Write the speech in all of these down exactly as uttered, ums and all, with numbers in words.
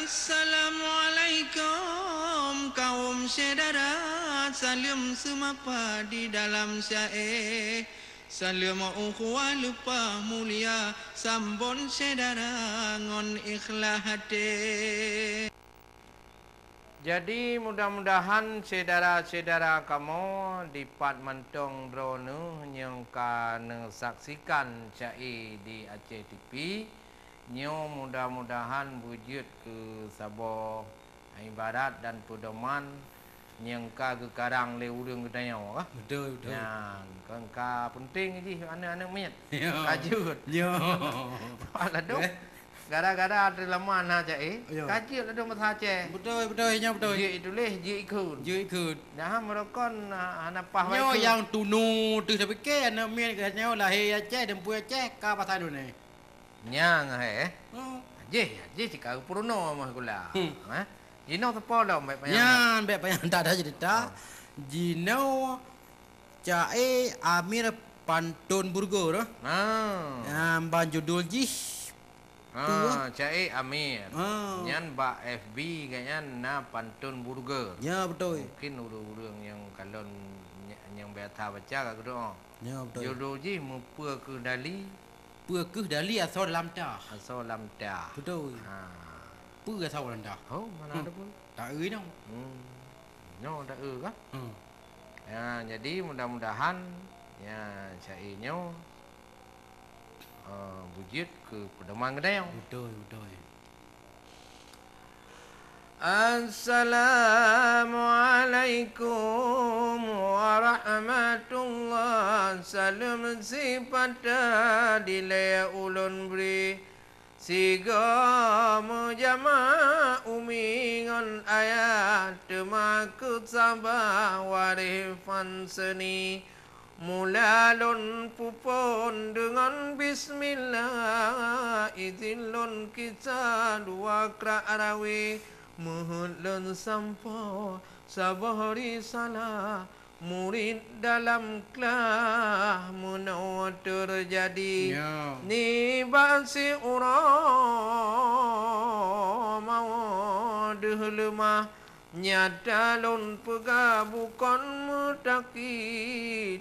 Assalamualaikum kaum syedara, saleuem seumapa di dalam syae. Saleuem ukhuwah leupah mulia, sambon syedara ngon ikhlas até. Jadi, mudah-mudahan syedara-syedara kamoe dipat mantong droeneuh nyang ka neusaksikan syae di Aceh T V, nyoe mudah-mudahan beujeuet keu saboh ibarat dan peudoman nyang ka geukarang lé ureuëng geutanyoe, ah. Beutôi, beutôi. Nyan, kon ka peunteng jih aneuk-aneuk miet. Ya. Ka jeuet. Ya. Ladôm, eh? Gara-gara teulama na syae, ya, ka jeuet ladôm basa Aceh. Beutôi, beutôi, nyoe beutôi. Jeuet ituléh, jeuet ikheun. Jeuet ikheun. Dah meurokon, ah, hana paih. Nyoe baikheun. Nyang tunu teuh tapike aneuk miet geutanyoe lahé Aceh, dan pue Aceh, ka basa Indonesia. Nyang hai, eh? Oh. Jih, jih cit ka peurunoe mah gula. Hmm. Eh? Jinoe teupeu lom, bèk panyang. Nyan, bèk panyang, tak ada cerita. Oh. Jinoe syae Amir Pantun Burger, eh? Ah. Nyang ban judul jih. Ah, syae Amir. Ah. Nyan bak F B gobnyan na Pantun Burger. Ya, beutôi. Mungkin ureuëng-ureuëng nyang kalon ny-, nyang biasa baca ka keudroe. Ya, beutôi. Judul jih Meupeue Keuh Dali. Peue keuh dali asoe lam tah. Asoe lam tah. Beutôi. Ha. Peue asoe lam tah? Oh, mana ada pun. Tak eu nyoe. Hmm. Nyoe tak eu kah? Hmm. Ya, jadi mudah-mudahan, ya, syae nyoe, eh, beujeuet keu peudoman geutanyoe. Beutôi, beutôi. Assalamualaikum warahmatullah. Saleuem sipata dilée ulôn bri. Sigoe meujamak umi ngon ayah, teuma keu saba waréh fan seuni. Mula lôn peuphon deungon bismillah, idhin lôn kisah dua krak rawi, meuheuet lôn sampoe saboh risalah, murit dalam klah meunoe teujadi. Ya. Nibak siuroe mawoe deuh leumah, nyata lôn peugah bukon meutaki,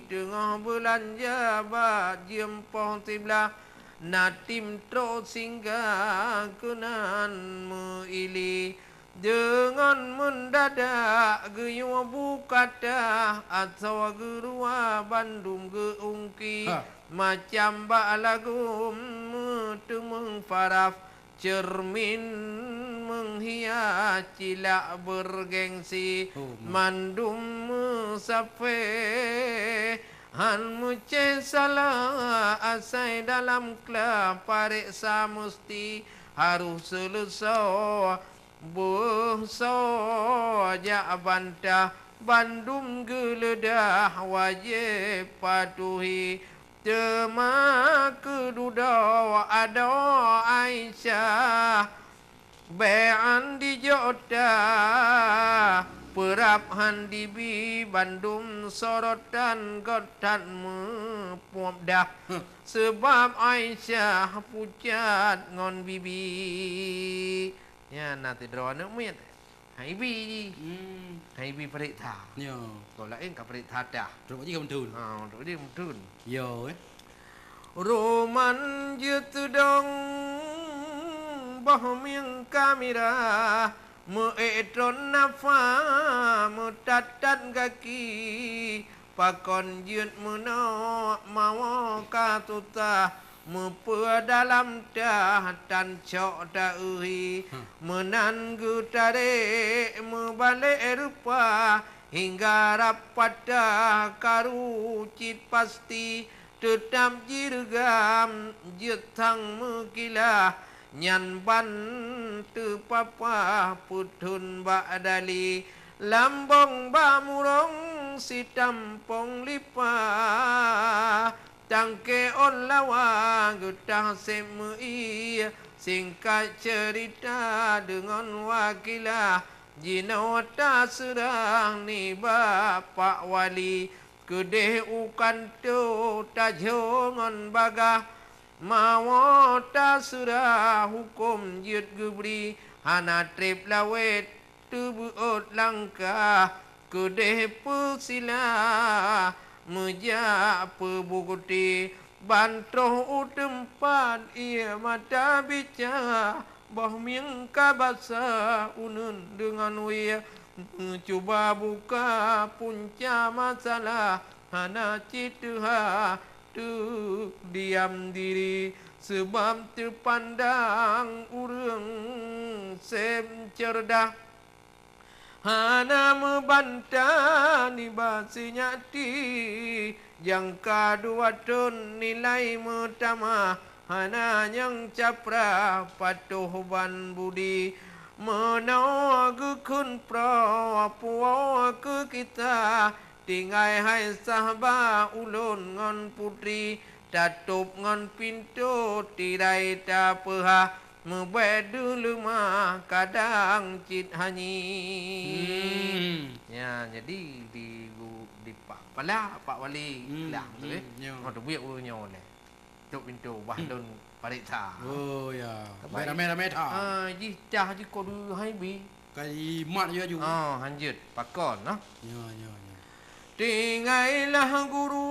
teungoh beulanja bak jeuem poh siblaih, na tim trok singgah keunan meuili. Deungon meundadak geuyue bukata, asoe geurua bandum geu-ungki, ha, macam bak lagum meuteumeung paraf. Ceureumin meunghias cilak beurgengsi, oh, ma, mandum meusafé, han meucéh salah asai dalam klah pareksa musti harôh seuleusoe. Beusoe jak bantah bandum geuleudah wajéb patuhi. Teuma keu dudoe adoe Aisyah, bék han dijok that, peurab han dibi bandum sorotan göt that meupubdah. Huh. Seubab Aisyah pucat ngon bibi. Nyan na sidroe aneuk miet. Han ibi jih. Hmm. Han ibi pareksa. Nyo. Kon laén ka pareksa that. Trok jih ka meutheun. Ha, trok jih meutheun. Yo, eh. Roman jeuet teudong boh mieng ka mirah, meu-ék tron nafa, meutat-tat gaki. Pakon jeuet meunoe mawoe ka susah, meupeue dalam tah tan cok ta-uhi. Hmm. Meunan geutarek meubalek rupa, hingga rab patah karu cit pasti. Teutab jireugam jeuet sang meukilah, nyan ban teupapah peutheun bak dali. Lambong bak murông sitampông lipah, tangke ôn lawa geutah sép meu-ie. Singkat ceurita deungon wakilah, jinoe taseurah nibak pak wali. Keudeh u kantô tajôh ngon bagaih, Mawöt taseurah hukôm jeuet geubri, hana treb lawét teubeuôt langkah, keudeh peusilah meujak peubukeuti. Ban troh u teumpat ié mata bicara, boh mieng ka basah uneuen deungon wie. Meucuba buka punca masalah, hana cit teuha teudiam diri, seubab teupandang ureuëng seb ceureudah. Hana meubanta nibak sinyakti, jangka dua thon nilai meutamah, hana nyang caprah patuh ban budi. Meunoe geukheun proh puwoe keu kita, tinggai hai sahba ulôn ngon putri, tatôb ngon pintoe tirai tapeuhah, meubèk deuh leumah kadang cit hanyi. Hmm. Ya, jadi di gu-, di pa-, pala Pak Wali Hmm, lah tu, hmm, eh. Ya. Oh, teubiet ureuëng nyoe lé. Tôb pintoe bah Hmm. lôn pareksa. Oh, ya. Tapi Baik ramé-ramé that. Ah, jih cah jih kok deuh hai bi. Kai mat ya ju. Ah, hanjeuet pakon, nah. Ya, ya, ya. Tinggai lah guru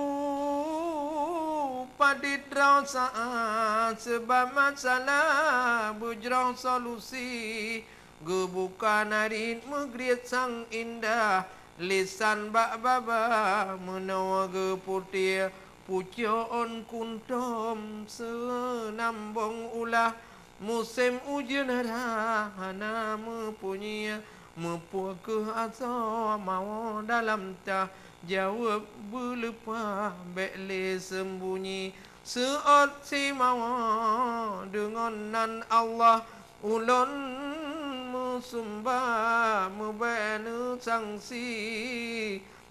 padit droe saát, seubab masalah beujroh solusi. Geubuka narit meugriet sang indah, lisan bak baba meunoe geuputéh, pucôk ôn kuntom seunambong ulah. Musém ujeuen rhah hana meupunyia, meupue kheueh asoe mawö dalam tah, jaweueb beuleupah bèk lé seumbunyi. Seuôt simawö deungon nan Allah, ulôn meusumba meubèk neusangsi.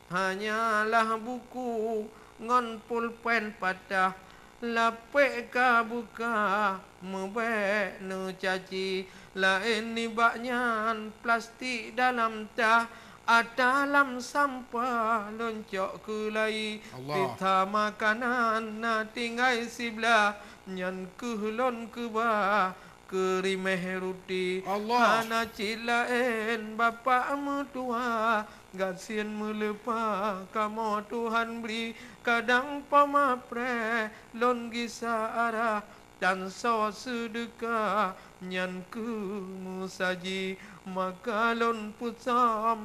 Hanyalah buku ngon pulpén patah, lapék ka beuka meubèk neucaci. Laén nibak nyan plastik dalam tah, ata lam sampah lôn cok keulayi. Allah. Titha makanan na tinggai siblah, nyan kheueh lôn keubah keu riméh ruti. Allah. Hana cit laén bapak meutuha, gasien meuleupah kamoe Tuhan bri. Kadang pama preh lôn gisa arah, tan soe seudeukah nyan kheueh meusaji. Maka lôn peusöm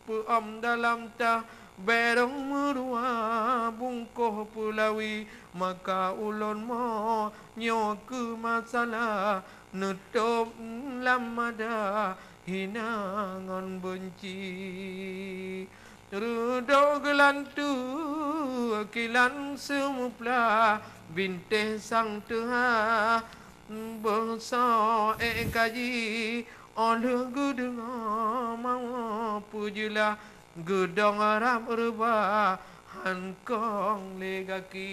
peuöm dalam tah, bèrong meudua bungkôh peulawi. Maka ulôn mo nyoe keu masalah, neutôb lam mada hina ngon beunci. Reudok geulanteue kilan seumeuplah, bintéh sang teuha beusoe ék kaji. Óh lheueh geudeungoe mawö peujeulaih, geudong rab reubah han kong lé gaki.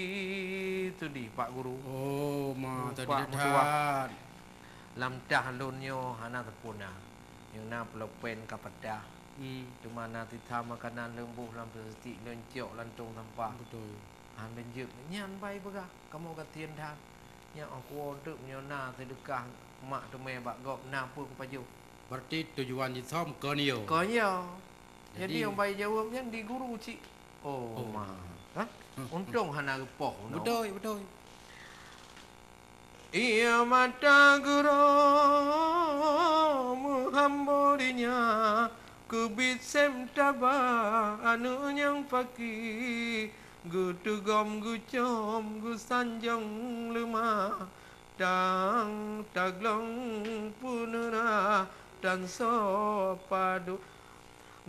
Seudeh, Pak Guru. Oh, ma, Pak, seudeh that. Lam tah lôn nyoe hana sapeue na. Nyang na pulpén ka patah. Hmm. Teuma na titha makanan leumbôh lam plastik lôn cok lam tong sampah. Beutôi. Han lôn jeuet, nyan bai peugah, kamoe gasien that. Nyan óh kuwoe teuk meunyoe na seudeukah mak teumé bak gob, na peue kupajoh. Berarti tujuan jisöm kon yo. Kon yo. Jadi, Jadi, nyang bai jaweueb nyan di guru cit. Oh, Oh. ma. Hah? Hmm. Untông hana geupoh, no? Beutôi, beutôi. Ié mata geuroe meuhambô dinya, keubiet sém taba aneuk nyang paki, geuteugom geucom geusanjong leumah, tang taglong peuneurah tan soe padu.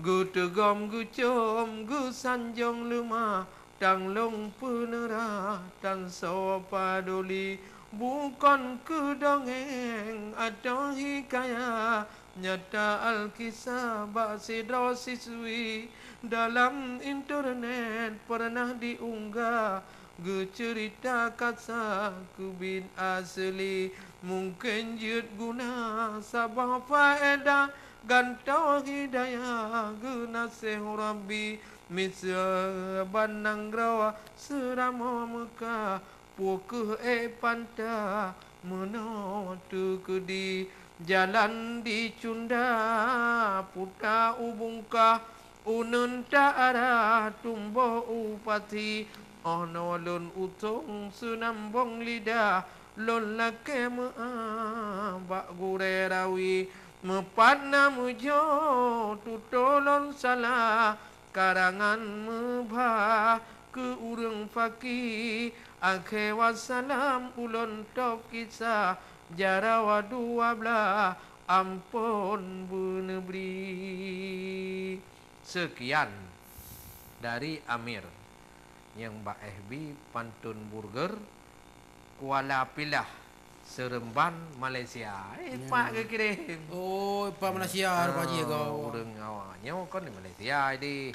Geuteugom geucom geusanjong leumah, tanglong peuneurah tan soe paduli. Bukon keu dongeng atau hikayat, nyata alkisah bak sidroe siswi. Dalam internet pernah diunggah, geuceurita kasa keubiet asli. Mungken jeuet guna saboh faedah, gantoe hidayah geunaséh Rabbi. Miseue ban nanggroe seuramoe Meukah, Peu kheueh ék panta meunoe teukeudi, jalan di Cunda puta u Bungkah, uneuen ta arah tumboh u pasi. Oh noe lôn usong seunambong lidah, lôn lakée meu'ah bak gurée rawi. Meupat na meujôh tutoe lôn salah, karangan meubah keu ureuëng paki. Akhé wassalam ulôn tôb kisah, jaroe dua blaih amphon beuneubri. Seukian dari Amir nyang bak F B Pantun Burger Kuala Pilah, Seremban, Malaysia. Eh, ya. Pak geukirém. Oh, Pak Malaysia, ah, rupajih kau. Ureuëng awak nyoe kon di Malaysia deh.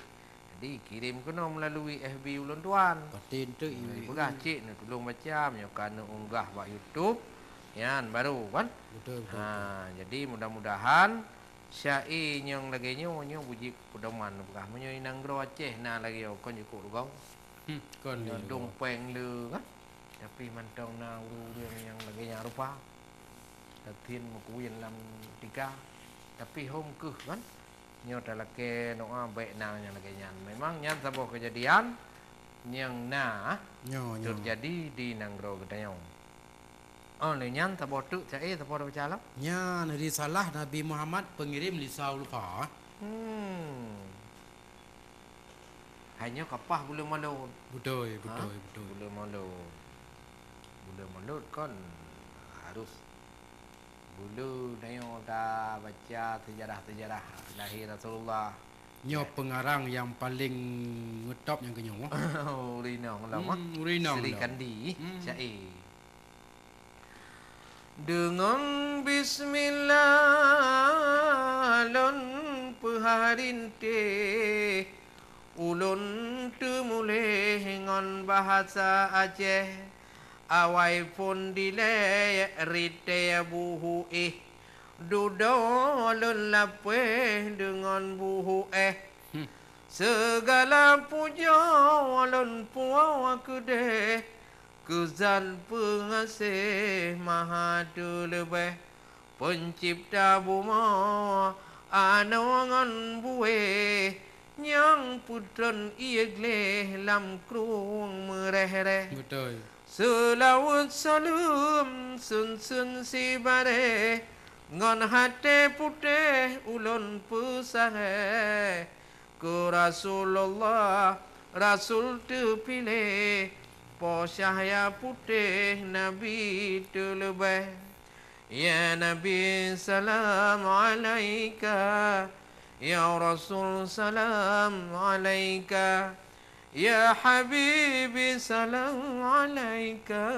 Jadi kirém keunoe melalui F B ulôn tuan. Pasti enteuk. Nah, ibu peugah cit neutulông baca, meunyoe ka neuunggah bak YouTube, nyan baru kan. Betul, betul, ha, betul. Jadi mudah-mudahan syaé nyang lagée nyoe, nyoe bujik peudoman peugah. Meunyoe i nanggroe Aceh na lagée nyoe kon jikuk lugong. Hmm, kon nyoe lugong. Dong péng le kan. Tapi mantong na ureuëng-ureuëng nyang lagée nyan rupa. Tatin meukuyen lam tika. Tapi hom keuh kan. Nyoe talakée noa bék na nyang lagée nyan. Memang nyan saboh keujadian nyang na, nyoe, nyoe, teujadi di nanggroe geutanyoe. Oh, lé nyan saboh teuk syaé saboh baca lom? Nyan risalah Nabi Muhammad pengirim Lisaul Fa. Hmm. Hai nyoe kapah buleuen Maulud. Beutôi, ha? Beutôi, beutôi. Buleuen Maulud. Buleuen Maulud kon harus Bulu tanyoe tabaca seujarah-seujarah lahé Rasulullah. Nyoe, ya, peungarang nyang paleng ngeutop nyang keunyoe. Ureueng inong lom, ah. Hmm, ureueng inong lom. Sri Kandi, hmm, syaé. Deungon bismillah lôn peuhah rintéh, ulôn teumuléh ngon bahasa Aceh. Awai phon dilée ritée buhu éh, dudoe lôn lapéh deungon buhu éh. Hmm. Seugala pujoe lôn puwoe keudeh, keu Zat Peungaséh Maha Teuleubeh. Peuncipta bumoe, anoe ngon buwéh, nyang peutrön ié gleh lam krueng meureh-reh. Beutôi. Seulaweuet saleuem sön-sön sibareh, ngon haté putéh ulôn peusahéh. Keu Rasulullah, Rasul teupiléh, po cahya putéh Nabi teuleubeh. Ya Nabi, salam alaika. Ya Rasul, salam alaika. Ya Habibi, salam alaika.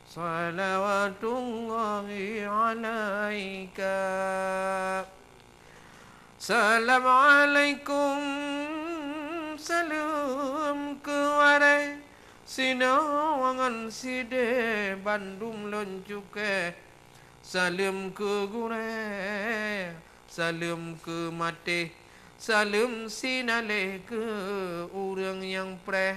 Salawatullahi alaika. Salam alaikum, saleuem keu waréh, sinoe ngon sidéh bandum lôn cukéh. Saleuem keu gurée, saleuem keu matéh, saleuem sinaléh keu ureueng nyang preh.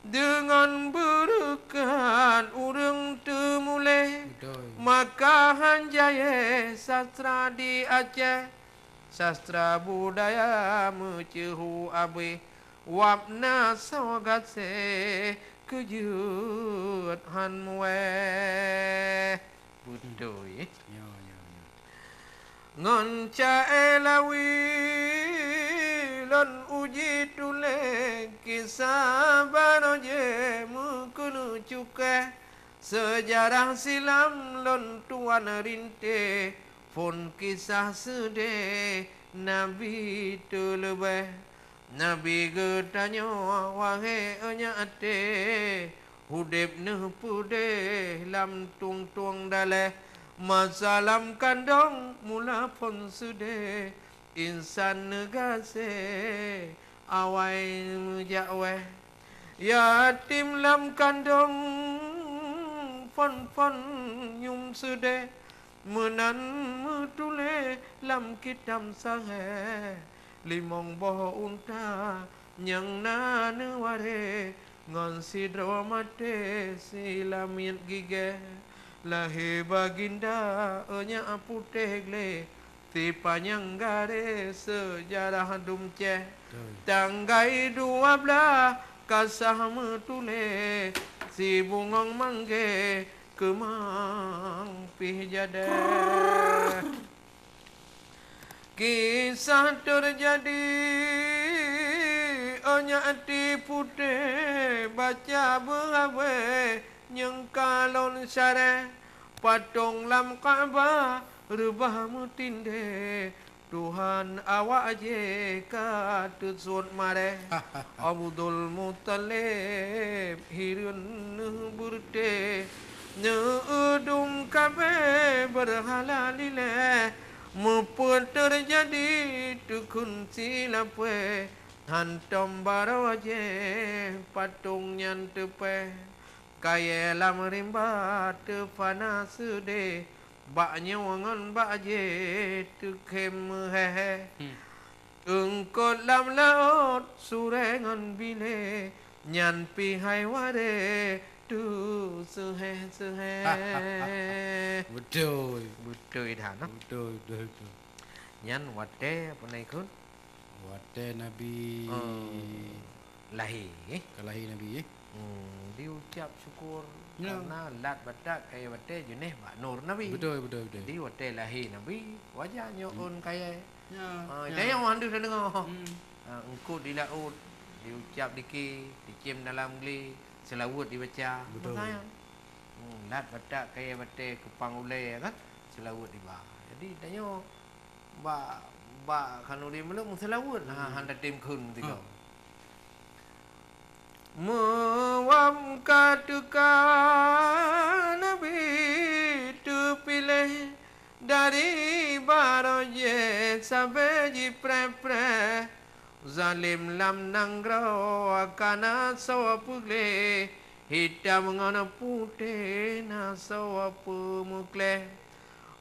Deungon beureukat ureueng teumuléh, beutôi, maka han jayée sastra di Aceh. Sastra budaya meuceuhu abéh, wab na soe gaséh keu jeuet han muwéh. Beutôi. Ya, ya, ya. Ngon ca'é lawi lôn uji tuléh, kisah barô jih meukeuneuk cukéh. Seujarah silam lôn tuan rintéh, phon kisah seudeh Nabi teuleubeh. Nabi geutanyoe, wahé nyak até, udeb neuh peudeh lam tueng-tueng daleh. Masa lam kandong mula phon seudeh, insan neugaséh awai meujak wéh. Yatim lam kandong phon-phon nyum seudeh, meunan meutuléh lam kitab sahéh. Limong boh unta nyang na neuwaréh, Ngon sidroe maté silamiet gigée, lahé baginda nyak putéh gleh, sipanyang garée seujarah dum céh. Betul. Tanggai dua blaih kasah meutuléh, sibungong manggée keumang pih jadée. Kisah teujadi, oh nyak ti putéh baca beuhabéh, nyang ka lôn syarah, patong lam Ka'bah reubah meutindéh, Tuhan awak jéh ka teusuet mareh. Abdul Muthalib hireuen neuh beureutéh, neueudum kabeh beurhala lilée. Meupeuet teujadi teukheun silapée, hantom baroe jéh patong nyan teupéh. Kayée lam rimba teufana seudeh, bak nyoe ngon bak jéh teukhém meuhehe. Hmm. Eungkot lam laôt surée ngon binéh, nyan pih hai waréh teuseuhéh-seuhéh. Beutôi. Beutôi that, nah. Beutôi, beutôi, beutôi. Nyan watée apa na ikheun? Watée Nabi, oh, lahé, eh? Ka lahé Nabi, eh? Hmm, diucab syukur, ya, karena lat batat kayée watée jeuneh bak nur Nabi. Beutôi, beutôi, beutôi. Jadi watée lahé Nabi, wajar nyoe, hmm, ôn kayée. Ya, ah, ya. Tanyoe han deuh tadeungoe. Hmm. Ah, eungkot di laôt, diucab dike, dicém dalam glé, seulaweuet dibaca. Beutôi. Makanya, hmm, lat batat kayée watée keupang ulée kan, seulaweuet diba. Jadi tanyoe bak, bak khanuri meuleuek meuseulaweuet, ha, hmm, han tatem kheun sigoe. Hmm. Meuwab ka teuka Nabi teupiléh, dari baroe jéh sabe jipreh-preh. Zalem lam nanggroe ka na soe peugleh, hitam ngon putéh na soe peumeukleh.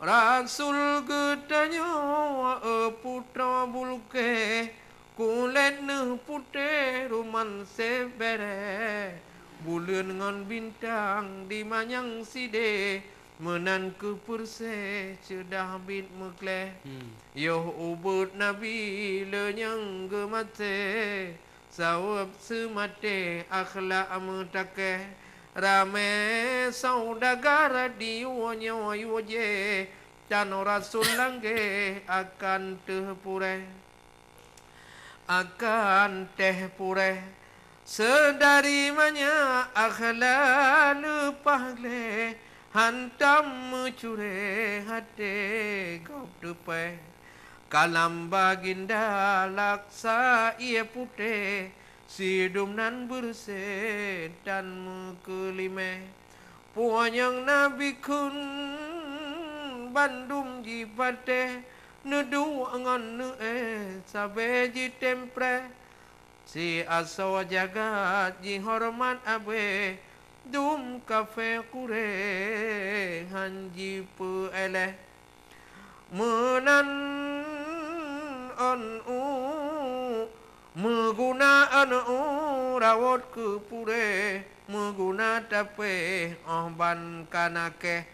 Rasul geutanyoe, e putroe Bulkeh, kulét neuh putéh ruman sép bérée, buleuen ngon bintang di manyang sidéh, meunan keuh peureséh ceudah bit meukleh. Hmm. Yoh ubeuet Nabi le nyang geumaté, sabab seumaté akhlak meutakeh. Ramé saudagar diyue nyoe yue jéh, tanoh Rasul langgeh akan teuh puréh. Akan teuh puréh, seudari manyak akhlak leupah gleh, hantom meucurée até gob teupéh. Kalam baginda laksa ié putéh, sidum nan beureuséh dan meukeuliméh. Peue nyang Nabi kheun bandum jipatéh, neuduek ngon neuéh sabe jitem preh. Siasoe jagat jihoreumat abéh, dum kafé Quraisy han jipeuéléh. Meunan ôn u, meuguna ôn u rawot keu puréh, meuguna tapéh óh ban ka nakeh,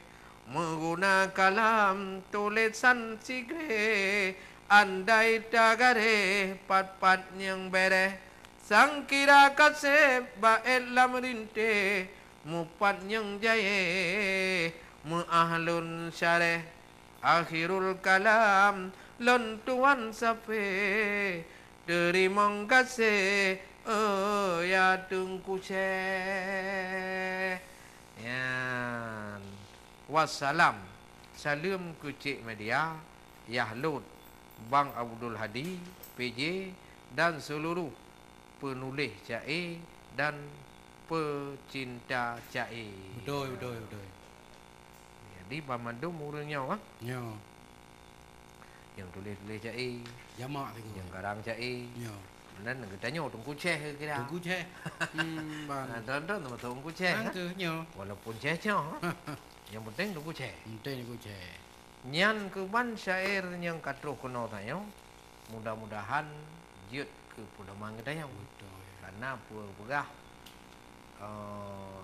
meuguna kalam tulésan sigreh, andai tagaréh pat-pat nyang béréh, sangkira kaseb baét lam rintéh, mupat nyang jayéh meuáh lôn syareh. Akhirul kalam lôn tuan sape, teurimong gaséh, oh ya Teungku Syeh. Nyan. Wassalam. Saleuem keu Cék Media, Yah Lôt, Bang Abdul Hadi, P J, dan seuluruh peunuléh caé dan peucinta caé. Beutôi, beutôi, beutôi. Jadi, banmandum ureuëng nyoe, ah. Nyoe. Nyang tuléh-tuléh caé. Jamak sigoe. Nyang karang caé. Nyoe. Meunan geutanyoe Teungku Syeh kira. Teungku Syeh. Hmm, ban. Nah, tron-tron teuma Teungku Syeh, kan? Nyoe. Walaupun Syeh nyoe. Yang penting Teungku Syeh. Penting Teungku Syeh. Nyan keuban syair nyang ka troh keunoe tanyoe. Mudah-mudahan jeuet keu peudeuman geutanyoe. Beutôi. Karena peue peugah, eh,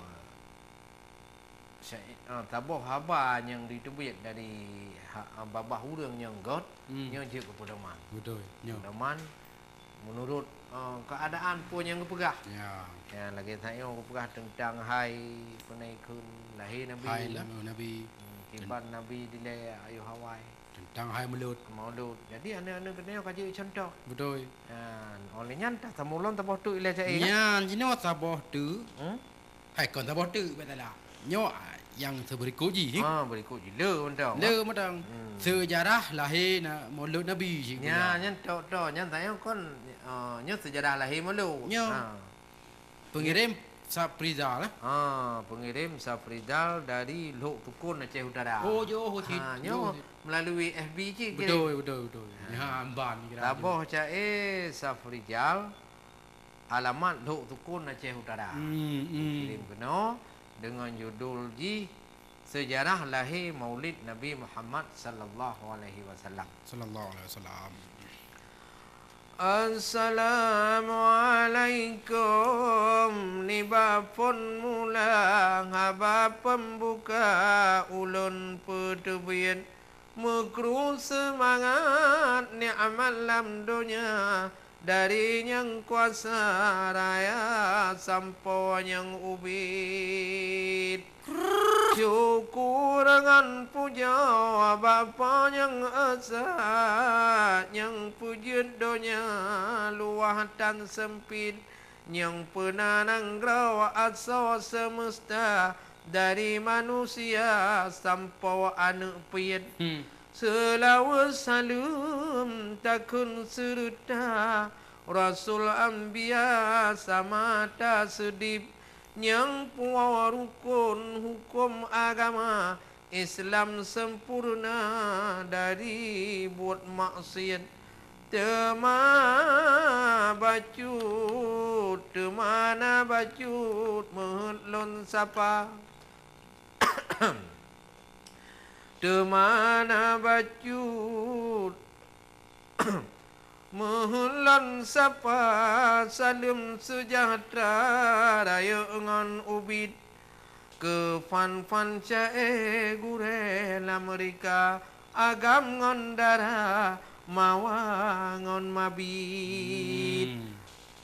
sa-, eh, saboh haba nyang jiteubiet dari ha-, babah ureuëng nyang göt, Hmm. nyoe jeuet keu peudoman. Beutôi, nyoe. Peudoman meunurot, eh, keuadaan peue nyang geupeugah. Ya. Ya, lagée tanyoe geupeugah teuntang hai peunaikheun lahé Nabi. Hai lahé Nabi. Hmm, kiban Nabi dilée ayô awai. Teuntang hai Maulud. Maulud. Jadi, aneuëk-aneuëk geutanyoe ka jeuet cuntoh. Beutôi. Nyan, óh lheueh nyan tatamulon saboh teuk ilée ca'e, kan? Nyan, jinoe saboh teuk. Hmm? Hai, kon saboh teuk, bak salah. Nyoe, ah, nyang seubeurikot jih, ni. Ah, beurikot jih. Le mantong, Le ah. mantong. Hmm. Seujarah lahé na-, Maulud Nabi, cit Nyan, bunoe. nyan tok-tok. Nyan tanyoe kon, ah, nyoe seujarah lahé Maulud. Nyoe. Ah. Pengirim Safrizal, eh? Ah, pengirim Safrizal dari Lhok Sukon, Aceh Utara. Oh, jauh cit. Ha, nyoe Jauh cit. melalui F B cit kirim. Beutôi, beutôi, beutôi. Ha. Nyan ban kira. Saboh ca'e Safrizal, alamat Lhok Sukon, Aceh Utara. Hmm, hmm. Kirim keunoe deungon judul jih Seujarah Lahé Maulid Nabi Muhammad sallallahu alaihi wasallam. Sallallahu alaihi wasallam. Assalamualaikum. Nibak phon mula haba pembuka ulôn peuteubiet, meukru seumangat nikmat lam donya dari Nyang Kuasa Raya sampoe nyang ubit. Syukur ngon pujoe bak Po Nyang Esa nyang peujeuet donya luwah tan seumpit, nyang peuna nanggroe asoe seumeusta dari manusia sampoe aneuëk piet. Hmm. Seulaweuet saleuem takheun seureuta Rasul Anbiya samata seudib, nyang puwoe rukon huköm agama Islam sempurna dari buet maksiet. Teuma bacut, teuma na bacut meuheuet lôn sapa. Teuma na bacut meuheuet lôn sapa, saleuem seujahteura rayeuk ngon ubit. Keu fan-fan ca'e gurée lam rika, agam ngon dara, mawa ngon mabit. Hmm.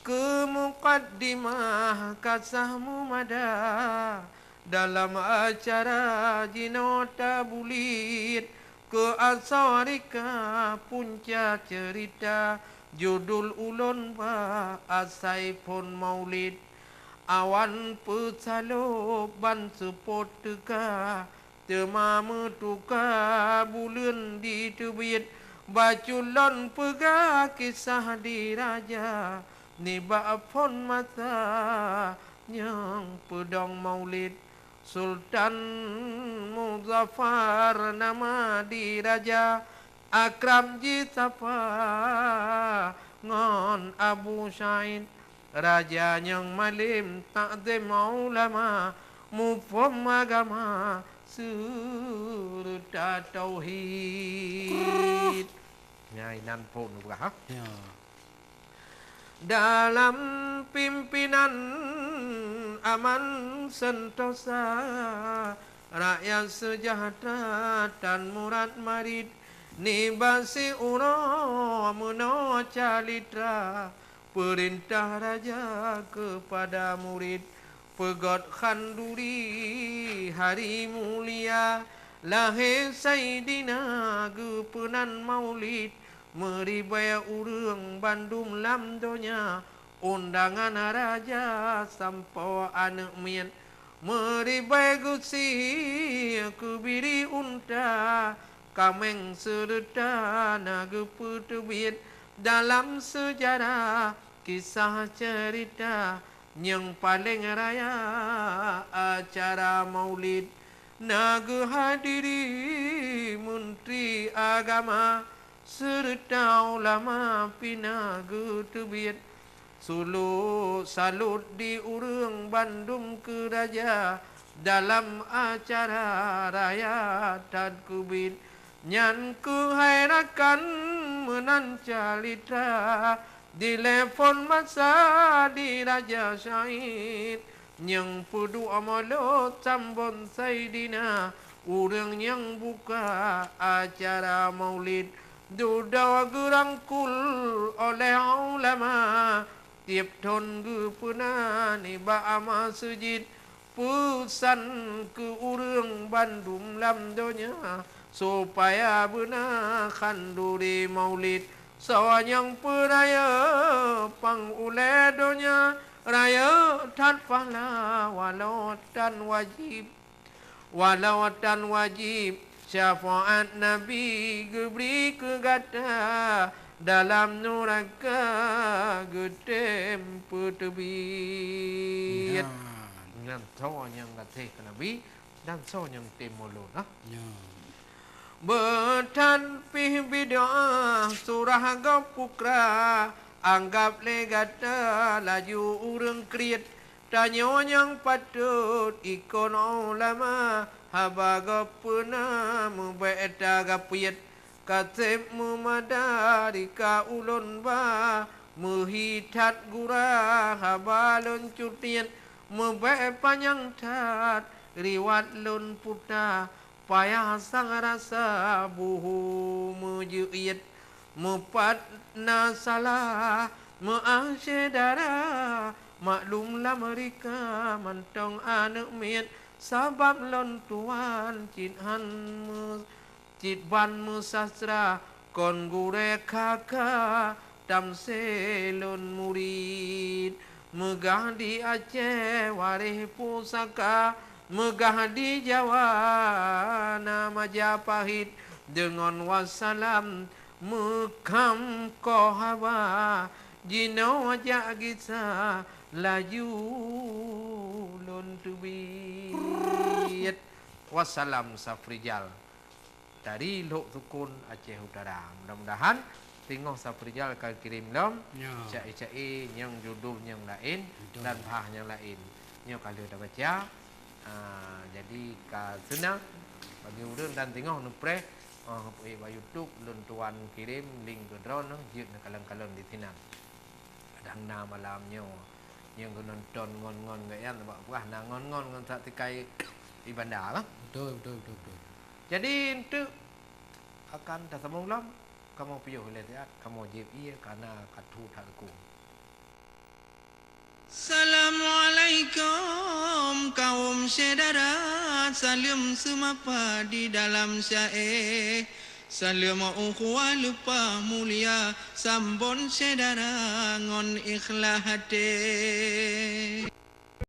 Keu mukaddimah kasah mumada, dalam acara jinoe tabuliet, keu asoe rika punca ceurita, judul ulôn bah asai phon maulid. Awan peusalôb ban seupôt teuka, teuma meutuka buleuen jiteubiet. Bacut lôn peugah kisah diraja nibak phon masa nyang peudong maulid. Sultan Muzaffar nama diraja, akrab jisapa ngon Abu Syaid. Raja nyang malém takzim ulama, muphom agama seureuta tauhid. Nyan inan phon peugah, ha? Ya. Dalam pimpinan aman sentosa, rakyat seujahteura tan murat marit, nibak siuroe meunoe calitra, peurintah raja keupada murit, peugöt khanduri hari mulia, lahé Saidina geupeunan maulid, meuribèe ureuëng bandum lam donya, undangan raja sampoe aneuëk miet, meuribèe geusie keubiri unta, kaméng seureuta na geupeuteubiet dalam seujarah kisah ceurita nyang paleng raya acara maulid. Na geuhadiri meuntri agama seureuta ulama pih na geuteubiet. Suluk salot di ureuëng bandum keu raja dalam acara raya that keubiet. Nyan keuhai rakan meunan calitra, dilepon masa di Raja Syahid. Nyang peuduek mulod sambot Saidina, ureuëng nyang buka acara maulid. Dudoe geurangkul oleh ulama, tieb thon geupeuna nibak meuseujid. Peusan keu ureuëng bandum lam donya, supaya beuna khanduri maulid. Soe nyang peurayeuk pang ulée donya, rayeuk that pahala walau tan wajib. Walau tan wajib, syafaat Nabi geubri keu gata, dalam nuraka geutem peuteubiet. Nyan. Nyan soe nyang gaséh keu Nabi dan soe nyang tem mulod, ah. Nyan. Beutan pih bid'ah surah gob pukra, anggab lé gata laju ureuëng kriet. Tanyoe nyang patôt ikon ulama, haba gob peuna meubék tagapiet. Ka seb meumada rika ulôn ba, meuhi that gura haba lôn cutiet, meubék panyang that riwat lôn puta. Payah sang rasa buhu meujeuet, meupat na salah meu'ah syedara, maklum lam rika mantong aneuëk miet, sabab lôn tuan cit han meu-, cit ban meusastra, kon gurée kaka tamsé lôn murit. Meugah di Aceh waréh pusaka, meugah di Jawa na Majapahit. Deungon wassalam meukam koh haba, jinoe jak gisa laju lôn teubiet. Wassalam Safrijal. Dari Lhok Sukon, Aceh Utara. Mudah-mudahan singoh Safrijal ka kirém lom, ya, syair-syair nyang judul nyang laén, betul, dan bahasa nyang laén. Nyoe ka lheueh tabaca. Ah, jadi ka seunang bagi ureuëng dan singoh neupreh, ah, bak YouTube lôn tuan kirém link keudroe, jeuet neukalon-kalon di sinan. Kadang na malam nyoe, nyang geunonton ngon-ngon geuh nyan, bak peugah na ngon-ngon ngon sat sikai di banda, kan? Betul, betul, betul, betul. Jadi, enteuk akan tasambong lom, kamoe piôh ilée siat, kamoe jieb ié, kana ka thu that leuku. Assalamualaikum, kaum syedara, saleuem seumapa di dalam syaé. Saleuem ukhuwah leupah mulia, sambot syedara ngon ikhlas até.